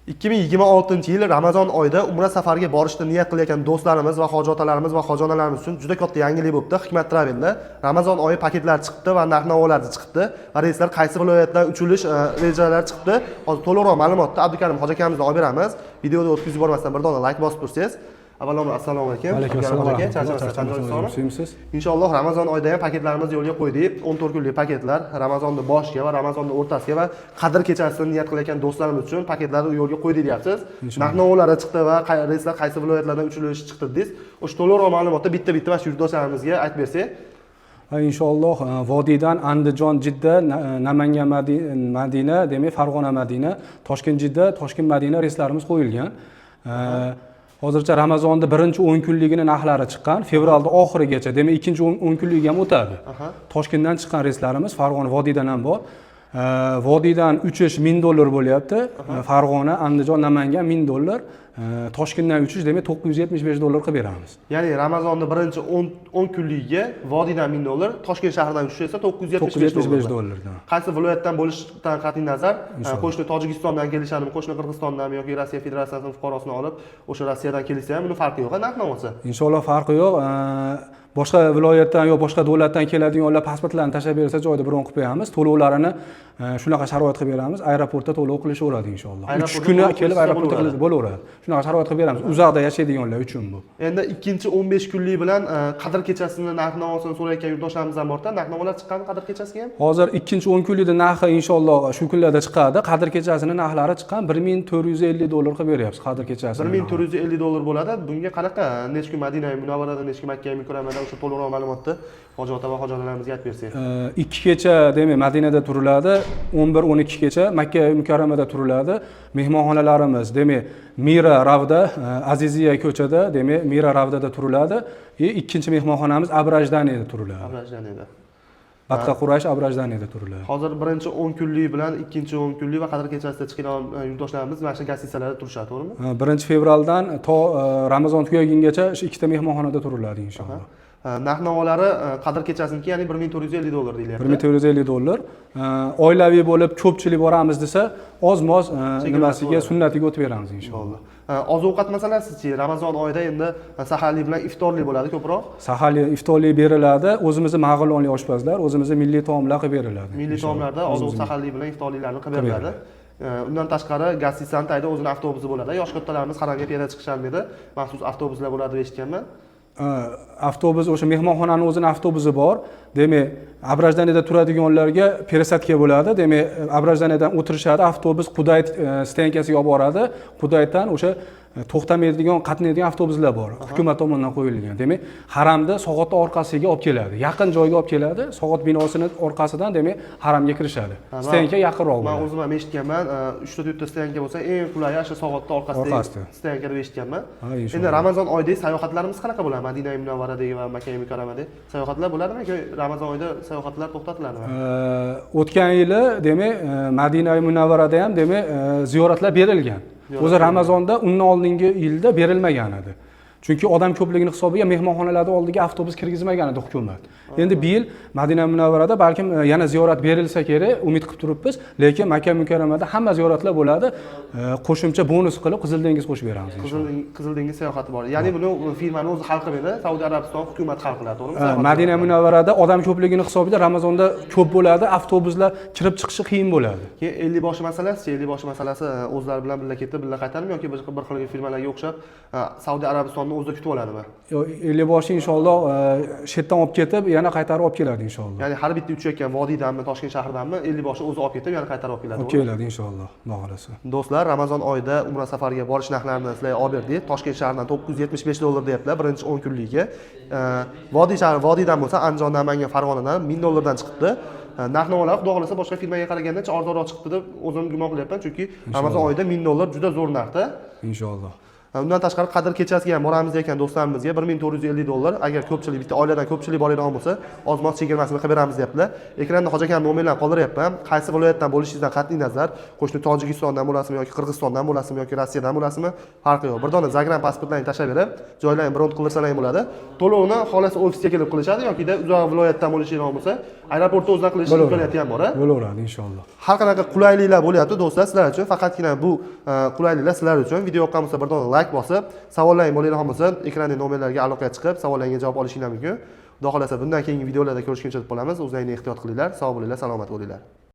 2026 yil Ramazon oyida umra safariga borishni niyat qilayotgan do'stlarimiz va hoji otalarimiz va hoji onalarimiz uchun juda katta yangilik bo'libdi. Hikmat Travelda Ramazon oyi paketlari chiqibdi va narx navolar chiqibdi va reyslar qaysi viloyatdan uchilish rejalari chiqibdi. Hozir to'liqroq ma'lumotni Abdukarim hoji akamizdan olib beramiz. Videoni o'tkazib yubormasdan bir dona layk bosib tursangiz. Avvalambor, assalomu alaykum. Alaykum Abdukarim assalom. hoji aka, charchamasdan, qancha sog'mi? Inshaalloh, Ramazon oyida ham paketlarimizni yo'lga qo'ydik. 14 kunlik paketlar Ramazonni boshiga va Ramazonni o'rtasiga va Qadr kechasini niyat qilayotgan do'stlarimiz uchun paketlarni yo'lga qo'ydik deyapsiz. Narx navolari chiqdi va reyslar qaysi viloyatlardan uchilishi chiqdi dedingiz. O'sha to'liqroq ma'lumotni bitta-bitta mana shu yurtdoshlarimizga aytib bersak. Ha, inshaalloh, vodiydan Andijon, Jidda, Namangan, Madina, demak, Farg'ona, Madina, Toshkent, Jidda, Toshkent, Madina reyslarimiz qo'yilgan. Hozircha Ramazonni birinchi 10 kunligini narxlari chiqqan, fevralda oxirigacha, demak, ikkinchi 10 kunligi ham o'tadi. Toshkentdan chiqqan reyslarimiz, Farg'ona, vodiydan ham bor. Vodiydan uchish 1000 dollar bo'lyapti. Farg'ona, Andijon, Namangan 1000 dollar. Toshkentdan uchish, demak, 975 dollar qilib beramiz. Ya'ni Ramazonni birinchi 10 kunligiga vodiydan 1000 dollar, Toshkent shahridan uchish esa 975 975 dollar. Dollardan. Qaysi viloyatdan bo'lishidan qat'iy nazar, qo'shni Tojikistondan kelishadimi, qo'shni Qirg'izistondanmi yoki Rossiya Federatsiyasining fuqarosini olib, o'sha Rossiyadan kelsa ham, buni farqi yo'q, narx navosi. Inshaalloh, farqi yo'q. Boshqa viloyatdan yo boshqa davlatdan keladiganlar pasportlarini tashlab bersa, joyida bron qilib qo'yamiz. To'lovlarini shunaqa sharoit qilib beramiz. Aeroportda to'lov qilishaveradi, inshaalloh. Uchish Aeroportda kuni to'lov kelib qilishsa aeroportda bo'laveradi. Bo'laveradi. Shunaqa sharoit qilib beramiz. Uzoqda yashaydiganlar uchun bu. Endi ikkinchi 15 kunlik bilan Qadr kechasini narx navosini so'rayotgan yurtdoshlarimiz ham borda. Narx navolar chiqqanmi Qadr kechasiga ham? Hozir ikkinchi 10 kunlikni narxi, inshaalloh, shu kunlarda chiqadi. Qadr kechasini narxlari chiqqan, 1450 dollar qilib beryapmiz Qadr kechasini. 1450 dollar bo'ladi. Bunga qanaqa, necha kun Madina Munavvarada, necha kun Makka Mukarramada, o'sha to'liqroq ma'lumotni hoji ota va hoji onalarimizga aytib bersak. 2 kecha, demak, Madinada turiladi, 11-12 kecha Makka Mukarramada turiladi. Mehmonxonalarimiz, demak, Mira Ravda, Aziziya ko'chada, demak, Mira Ravdada turiladi и ikkinchi mehmonxonamiz Abrajdaniyada turiladi. Abrajdaniyada. Batqa Quraysh, Abrajdaniyada turiladi. Hozir birinchi 10 kunlik bilan ikkinchi 10 kunlik va Qadr kechasida chiqadigan yurtdoshlarimiz mana shu гостиница larda turishadi, to'g'rimi? 1-fevraldan to Ramazon tugagungacha shu ikkita mehmonxonada turiladi, inshaalloh. Narx navolari Qadr kechasiniki, ya'ni 1450 dollar deyilyapti. 1450 dollar. Oilaviy bo'lib, ko'pchilik boramiz desa, oz moz Chegirmasi nimasiga, bo'ladi. Sunnatiga o'tib beramiz, inshaalloh. Oziq ovqat masalasichi, Ramazon oyida endi saharlik bilan iftorlik bo'ladi ko'proq. Saharli, iftorlik beriladi. O'zimizni marg'ilonlik oshpazlar, o'zimizni milliy taomlar qilib beriladi. Milliy Inshaalloh. taomlarda oziq saharlik bilan iftorliklarni qilib Qilib beriladi. Undan tashqari, гостиница ni tagida o'zini avtobusi bo'ladi. Yosh kattalarimiz haramga piyoda chiqisharmidi? Maxsus avtobuslar bo'ladi deb eshitganman. Avtobus, o'sha mehmonxonani o'zini avtobusi bor. Demak, Abrajdaniyada turadiganlarga пересадка bo'ladi. Demak, Abrajdaniyadan o'tirishadi, avtobus Qudayt стоянка siga olib boradi. Qudaytdan o'sha to'xtamaydigan, qatnaydigan avtobuslar bor, hukumat tomonidan qo'yilgan. Demak, haramda soatni orqasiga olib keladi, yaqin joyga olib keladi. Soat binosini orqasidan, demak, haramga kirishadi. Стоянка yaqinroq Man bo'ladi. o'zim ham eshitganman, uchta to'rtta стоянка bo'lsa, eng qulayi o'sha soatni orqasidagi Orqasida. Стоянка deb eshitganman. Ha, inshaalloh. Endi Ramazon oyidagi sayohatlarimiz qanaqa bo'ladi? Madina Munavvaradagi va Makka Mukarramadagi sayohatlar bo'ladimi yoki Ramazon oyida sayohatlar to'xtatiladimi? O'tgan yili, demak, Madina Munavvarada ham, demak, ziyoratlar berilgan. O'zi Ramazonda undan oldingi yilda berilmagan edi, chunki odam ko'pligini hisobiga mehmonxonalarni oldiga avtobus kirgizmagan edi hukumat. Endi bu yil Madina Munavvarada balkim yana ziyorat berilsa kerak, umid qilib turibmiz. Lekin Makka Mukarramada hamma ziyoratlar bo'ladi. Qo'shimcha bonus qilib Qizil dengiz qo'shib beramiz, inshaalloh. Qizil dengiz sayohati bor. Ya'ni buni firmani o'zi hal qilmaydi, Saudiya Arabistoni hukumati hal qiladi, to'g'rimi? Sayohat Madina Munavvarada odam ko'pligini hisobida Ramazonda ko'p bo'ladi, avtobuslar kirib chiqishi qiyin bo'ladi. Keyin ellikboshi masalasi, ellikboshi masalasi o'zlari bilan birga ketib, birga qaytadimi yoki bir xil firmalarga o'xshab Saudiya Arabistonni o'zida kutib oladimi? Yo, ellikboshi, inshaalloh, shu yerdan olib ketib, yana qaytarib olib keladi, inshaalloh. Ya'ni har bitta uchayotgan vodiydanmi, Toshkent shahridanmi, ellikboshi o'zi olib ketib, yana qaytarib olib keladi. Olib To'g'rimi? keladi, inshaalloh, xudo xohlasa. Do'stlar, Ramazon oyida umra safariga borish narxlarini sizlarga olib berdik. Toshkent shahridan 975 dollar deyaptilar birinchi 10 kunligiga. Vodiy shahri, vodiydan bo'lsa Andijon, Namangan, Farg'onadan 1000 dollardan chiqibdi. Narx navolar, xudo xohlasa, boshqa firmaga qaraganda arzonroq chiqibdi deb o'zim gumon qilyapman, chunki Ramazon oyida 1000 dollar juda zo'r narxda. Inshaalloh. Undan tashqari Qadr kechasiga ham boramiz ekan do'stlarimizga $1450. Agar ko'pchilik, bitta oiladan ko'pchilik boradigan bo'lsa, oz-moz chegirmasini qilib beramiz deyaptilar. Ekranda hoji akam nomerlarini qoldiryapman. Qaysi viloyatdan bo'lishingizdan qat'iy nazar, qo'shni Tojikistondan bo'lasizmi yoki Qirg'izistondan bo'lasizmi yoki Rossiyadan bo'lasizmi, farqi yo'q. Bir dona загран pasportlaringni tashlab berib, joylarini bron qildirsalaring bo'ladi. To'lovni xohlasa ofisga kelib qilishadi yokida uzoq viloyatdan bo'lishinglar bo'lsa, aeroportda o'zidan qilish imkoniyati ham bor. A? Bo'laveradi inshaalloh. Har qanaqa qulayliklar bo'lyapti, do'stlar, sizlar uchun. Faqatgina bu qulayliklar sizlar uchun. Video yoqqan bo'lsa, bir dona layk bosib, savollaring bo'ladigan bo'lsa, ekrandagi nomerlarga aloqaga chiqib, savollaringga javob olishinglar mumkin. Xudo xohlasa, bundan keyingi videolarda ko'rishguncha deb qolamiz. O'zlaringni ehtiyot qilinglar, sog' bo'linglar, salomat bo'linglar.